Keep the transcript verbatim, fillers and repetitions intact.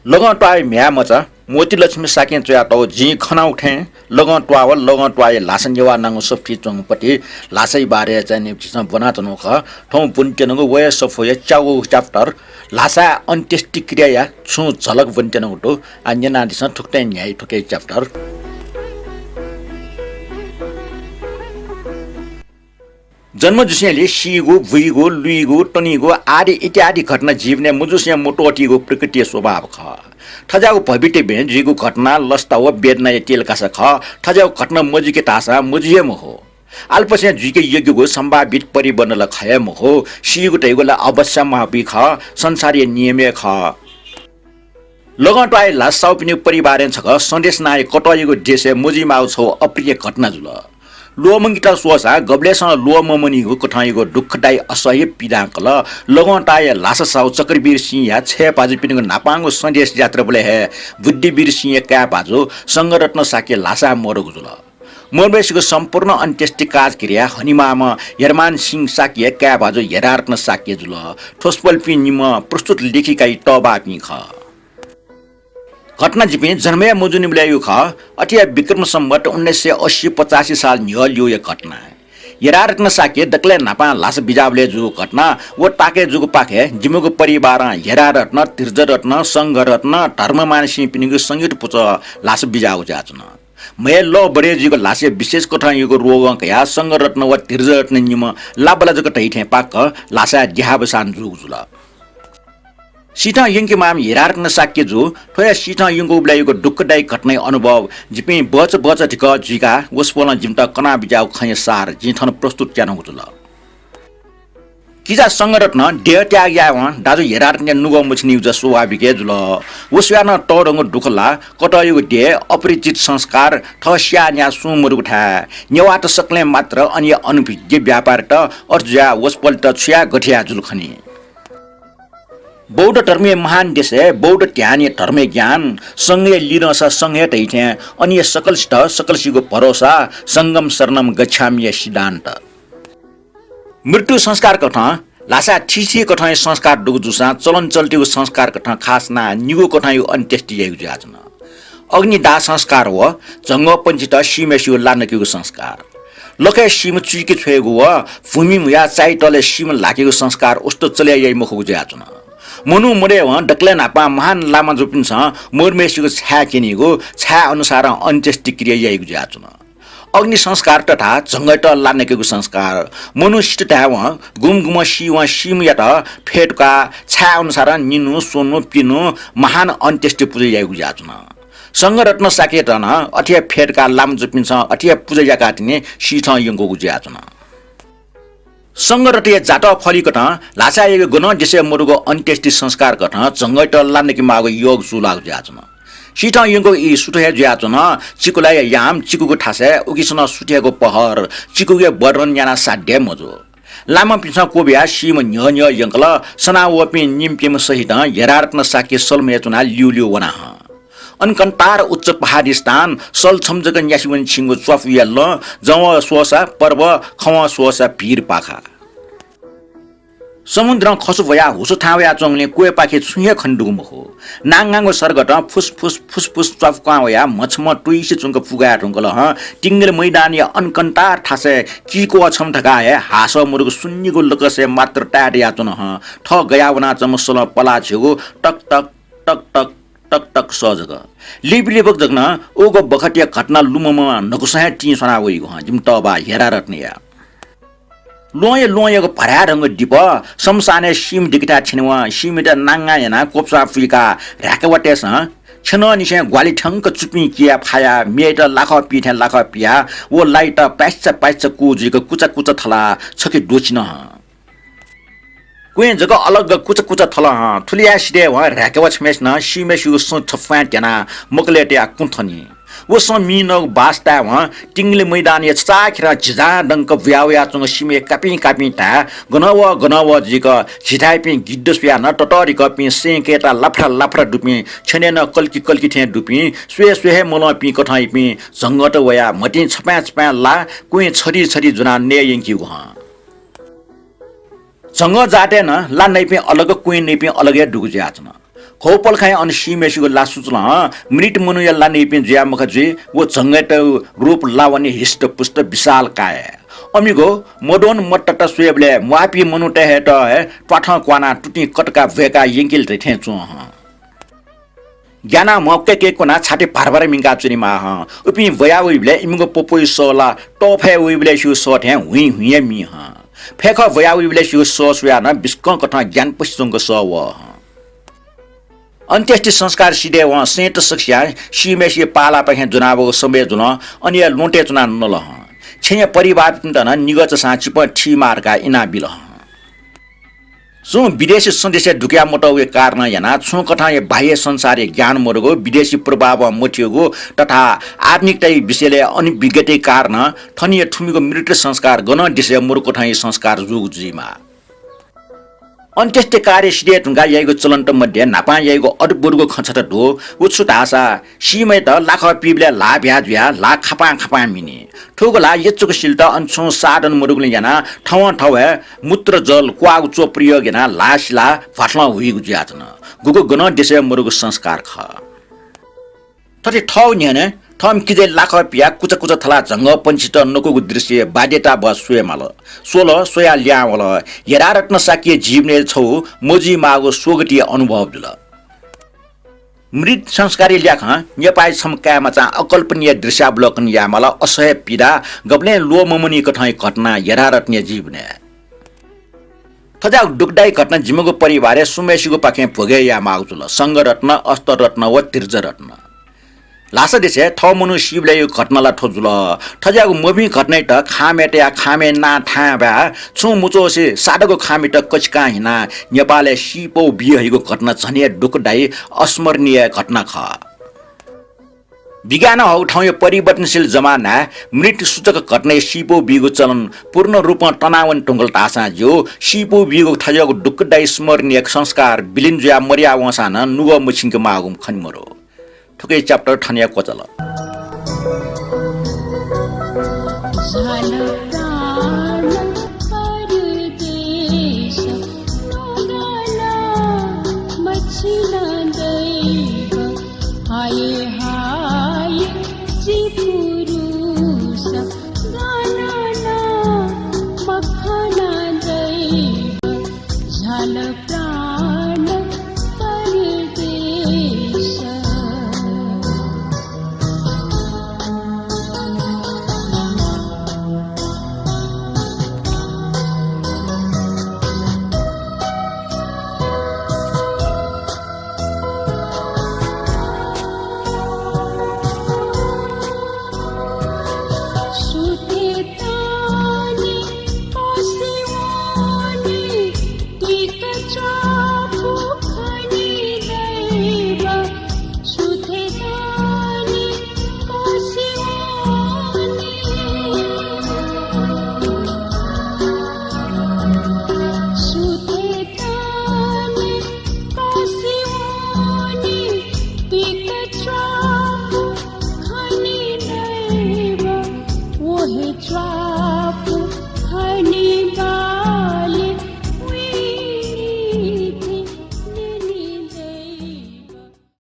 लगं त्वाःया म्ह्याय् मचा मोतीलक्ष्मी शाक्यं च्वयातःगु जिं खनागु थें लगं त्वाः व लगं त्वाःया ल्हासा नेवाः नांगु सफुलिइ च्वंगु पति ल्हासाया बारे चाहिँ निम्ह झीसं ब्वनाच्वनागु खः। थौं ब्वनेत्यनागु व हे सफूया च्यागू chapter ल्हासाया अन्त्येष्टि क्रियाया छुं झलक ब्वनेत्यनागु दु। आः न्यनादिसँ थुकथं न्ह्याइ थुकिया chapter। जन्म जुसेंलि सीगु, बुइगु, लुइगु, तनीगु आदि इत्यादि घटना जीवनय् मजुसें मत्वःतीगु प्रकृतिया स्वभाव खः। थज्याःगु भवितव्यं जुइगु घटना लसता व वेदनाया तेलकासा खः। थज्याःगु घटना मजुइके धाःसा मजुइ हे मखु। आलपसें जुइके योग्यगु सम्भावित परिबन्ध ला खः हे मखु। सीगु धइगु ला अवश्याम्भावी खः, संसारया नियम हे खः। लगं त्वाःया ल्हासा साउपिनिगु परिवारं छकः सन्देश नांया कतःयागु देशय् मजुइमाःगु छगू अप्रिय घटना जुल। ल्वःमंकेत स्वःसां गबलेसं ल्वःमंमनीगु कथंयागु दुःखदायी असह्य पीडां कल। लगं त्वाःया ल्हासा साउ चक्रवीर सिंहया छय् भाजुपिनिगु न्हापांगु सन्देश यात्राबलय् हे बुद्धिवीर सिंहया काय् भाजु संघरत्न शाक्य ल्हासां मदुगु जुल। मदुम्हय्‌सिगु सम्पूर्ण अन्त्येष्टि काज क्रिया हनेमाःम्ह हेरमान सिंह शाक्यया काय् भाजु हेरारत्न शाक्य जुल। थ्व स्वल्पिं निम्ह प्रस्तुत लेखिकाया तःबाःपिं खः। घटना जिपिं जन्म हे मजूनिबलय्‌यागु खः। अथे हे विक्रम सम्वत उन्नाइस सय अस्सी पचासी साल न्ह्यः ल्यूया घटना। हेरारत्न शाक्य दकलय् न्हापां ल्हासा बिज्याःबलय् जूगु घटना व ताकय् जूगु पाखे जिमिगु परिवारं हेरारत्न, धीरजरत्न, संघरत्न, धर्ममान सिंहपिनिगु संयुक्त पुचः ल्हासा बिज्याःगु जुयाच्वन। म्हय् लः बढय् जुइगु ल्हासय् विशेष कथंयागु रोगं कयाः संघरत्न व धीरजरत्न निम्ह लाबला जक धइथें पाक्क ल्हासाय् देहावसान जूगु जुल। सीथं यंकेमाःम्ह हेरारत्न शाक्य जु थ्वया सीथं यंकूबलय्‌यागु दुःखदायी घटनाया अनुभव जिपिं बच बच धिकः जुइकाः वसपोलं जिमित कनाबिज्याःगु खँया सार जिं थन प्रस्तुत यानागु जुल। किजा संघरत्नं देहत्याग यायेवं दाजु हेरारत्नया नुगः मछिनीगु ज्या स्वाभाविक हे जुल। व स्वयाः नं तःधंगु दुःख ला कतःयागु देय्, अपरिचित संस्कार, थः स्याः न्याः सुं मदुगु थाय्, नेवाःत सकलें मात्र अन हे अनभिज्ञ व्यापारीत, अथे जुयाः वसपोलत छु याये गथे याये जुल खनी। बौद्ध धर्मया महान देशय् बौद्ध ध्यानया धर्मया ज्ञान, संघया लिधंसा संघ हे धइथें अन हे सकलसित सकलसिगु भरोसा, संघं शरणं गच्छामिया सिद्धान्त। मृत्यु संस्कार कथं ल्हासाय् थीथी कथंया संस्कार दुगु जूसां चलनचल्तीगु संस्कार कथं खास नां निगू कथंयागु अन्त्येष्टि याइगु जुयाच्वन। अग्निदाह संस्कार व झंगःपंक्षीत सीम्हय्‌सिगु ला नकेगु संस्कार। लखय् सीम्ह चुइके छ्वयेगु व भूमि म्हुयाः चाय् तलय् सीम्ह ल्हाकेगु संस्कार उस्त चले याइ मखुगु जुयाच्वन। मनू मदयेवं दकलय् न्हापां महान लामा जूपिन्सं मदुम्हय्‌सिगु छाय् क्यनीगु, छाय् अनुसारं अन्त्येष्टि क्रिया याइगु जुयाच्वन। अग्नि संस्कार तथा झंगःयात ला नकेगु संस्कार। मनू सित धायेवं गुम्ह गुम्ह सीवं सीम्हयात फ्यतुकाः छाय् अनुसारं निन्हु, स्वन्हु, पिन्हु महान अन्त्येष्टि पुजा याइगु जुयाच्वन। संघरत्न शाक्ययात नं अथे हे फ्यतुकाः लामा जूपिन्सं अथे हे पुजा याकाः तिनि सीथं यंकूगु जुयाच्वन। संघरत्नया जातः फलिकथं ल्हासाय् याइगु गनं देशय् मदुगु अन्त्येष्टि संस्कार कथं झंगःयात ला नकेमाःगु योग चूलाःगु जुयाच्वन। सीथं यंकूगु ई सुथय् जुयाच्वन। चिकुलाया याम चिकुगु थासय् उकिसनं सुथय्‌गु पहर, चिकुगया वर्णन यानाः साध्य मजू। लामापिन्सं क्वबियाः सीम्ह न्ह्यः न्ह्यः यंकल। सनावःपिं निम्हप्यम्ह सहितं हेरारत्न शाक्य सलमय् च्वनाः ल्यूल्यू वना हं। अन कन्तार उच्च पहाडी स्थान, सल छम्ह जक न्यासि वने छिंगु च्वापुया लँ, जवं स्वःसा पर्व, खवं स्वःसा भीर पाखा। समुद्रं खसु भयाः हुसु थाहां वयाच्वंगुलिं क्वय्‌पाखे छुं हे खने दुगु मखु। नांगांगु सर्गतं फुसफुस फुसफुस च्वापुकां वयाः म्हछम्ह तुइसे च्वंक पुगाये धुंकल हं। तिंगल मैदानया अन कन्तार थासय् किक्वः छम्ह धकाः हे हासः मदुगु सुन्निगु लकसय् मात्र ताये दयाच्वन हं। थः गया वनाच्वंम्ह सलं पलाः झ्यःगु टक टक टक टक टक टक सः जक। लिपलिपक जक नं उगु बखतया घटना लुमंम्ह न्हकुसं हे तिं स्वाना वइगु हं जिमि तःबाः हेरारत्नया। ल्वहंया ल्वहंयागु भराय् धंगु दिपः शमशानय् सीम्ह दिकेथाय् थ्यनेवं सीम्हयात नांगां यानाः क्वपुसां पुइकाः ह्राय्‌कावातय्‌सं छ्यनंनिसें ग्वालि थ्यंक चुपिं कियाः फायाः मेयात लाखः पी थें लाखः पियाः व लाइत पाइच्चा पाइच्चा कू जुइक कुचा कुचा थलाः छखे द्वःछिन हं। क्वँय् जक अलग कुचा कुचा थल हं। थुलि याये सिधयेवं ह्राय्‌कावा छम्हय्‌सिनं सीम्हय्‌सिगु सँ छप्वाँय् ध्यानाः मकलय् तयाः कुँ थनी। व सँ मिनःगु बास तायेवं तिंगलि मैदानया छचाःखेरं झिजां दंक बुया वयाच्वंगु सीम्हया कापिं कापिं धाये, गनं वः, गनं वः जुइक झिथाय्‌पिं गिद्ध स्वयाः नं ततःधिकःपिं सें कय्‌ता लाफ्रा लाफ्रा दुपिं, छ्यनय् नं कल्कि कल्कि थें दुपिं, स्वये स्वये हे मलंपिं कथंयापिं झंगःत वयाः म्हतिं छपाँय् छपाँय् ला क्वँय् छधी छधी ज्वनाः नये यंकीगु हं। झंगः जातय् नं ला नइपिं अलग, क्वँय् नइपिं अलग हे दुगु जुयाच्वन। घौपलखाय् अन सीम्हय्‌सिगु ला सुचुलं मृत मनूया ला नइपिं जुया मखा जुइ। व झंगय्‌त रूप लावण्य हिष्टपुष्ट विशालकाय। अमिगु मद्वंगु मत्तता स्वयेबलय् म्वाःपिं मनूत हयेत हे त्वाथं क्वानाः तुतिं कतका ब्वय्‌काः यंकिल धइथें च्वं हं। ग्यानाः म्ह कैके क्वनाः छाति भारभार मिंका च्वनेमाः हं। उपिं ब्वया वइबलय् इमिगु पपय् सः ला तःफय् वइबलय्‌सिगु सः थें हुइँ हुइँया मी हं। फय्‌खः ब्वया वइबलय्‌सिगु सः स्वयाः नं बिस्कं कथं ग्यानापसि च्वंक सः वः हं। अन्त्येष्टि संस्कार सिधयेवं सैंत सकसियां सीम्हय्‌सिया पालापाखें ज्वनावःगु समय जुलं अनया ल्वहंतय् च्वनाः नल हं। छेँया परिवारपिन्त नं निगः चसां चिपं थीमाः धकाः इनाबिल हं। सुं विदेशी सन्देशय् दुकया मतःगु कारणं यानाः छुं कथंया बाह्य संसारया ज्ञान मदुगु, विदेशी प्रभावं मथ्यूगु तथा आधुनिकताया विषयलय् अनभिज्ञताया कारणं थनिया थुमिगु मृत संस्कार गनं देशय् मरु कथंया संस्कार जूगु जुइमाः। अन्त्येष्टि कार्य सिधये धुंकाः याइगु चलनत मध्ये न्हापां याइगु अद्भुतगु खँ छता दु। व छु धाःसा सीम्हय्‌त लाखः पीबलय् ल्हाः ब्याहा जुयाः ल्हाः खापां खापां मिनी। थुगु ल्हाः यचुक सिलेत अन छुं साधन मदुगुलिं यानाः थवंथवय् मूत्र जल क्वाःगु च्वः प्रयोग यानाः ल्हाः सिलाः भ्वाथलं हुइगु जुयाच्वन। गुगु गनं देशय् मदुगु संस्कार खः। थथे थःगु न्ह्यःने थःम्ह किजाया लाखः पियाः कुचा कुचा थलाः झंगःपंक्षीत नकूगु दृश्य बाध्यताबः स्वयेमाल। स्वल, स्वयाः ल्याहां वल। हेरारत्न शाक्यया जीवनय् छगू मजुइमाःगु स्वगतिया अनुभव जुल। मृत संस्कारया ल्याखं नेपाःया छम्ह काय्‌मचां अकल्पनीय दृश्यावलोकन यायेमाल। असह्य पीडा, गबलें ल्वःममनी कथंया घटना हेरारत्नया जीवनय्। थज्याःगु दुःखदायी घटना जिमिगु परिवारय् सुम्हय्‌सिगुपाखें भोगे यायेमाःगु जुल। संघरत्न, अष्टरत्न व धीरजरत्न। ल्हासा देशय् थः मनू सीबलय्‌यागु घटना ला थ्व जुल। थज्याःगु मभिं घटनायात खामय् तयाः खामय् नां थाहां ब्याः छुं मुचुसे सादागु खामयात कछिकां हिनाः नेपालय् सीपौ बी हइगु घटना झन हे दुःखदायी अस्मरणीय घटना खः। विज्ञानं हःगु थौंया परिवर्तनशील जमानाय् मृत सूचक घटनाय् सीपौ बीगु चलन पूर्ण रूपं तनावने धुंकल धाःसां ज्यू, सीपौ बीगु थज्याःगु दुःखदायी स्मरणीय संस्कार विलीन जुयाः मदया वंसां नं नुगः मछिंके माःगु खने मदु। थुकिया chapter थन हे क्वचाल।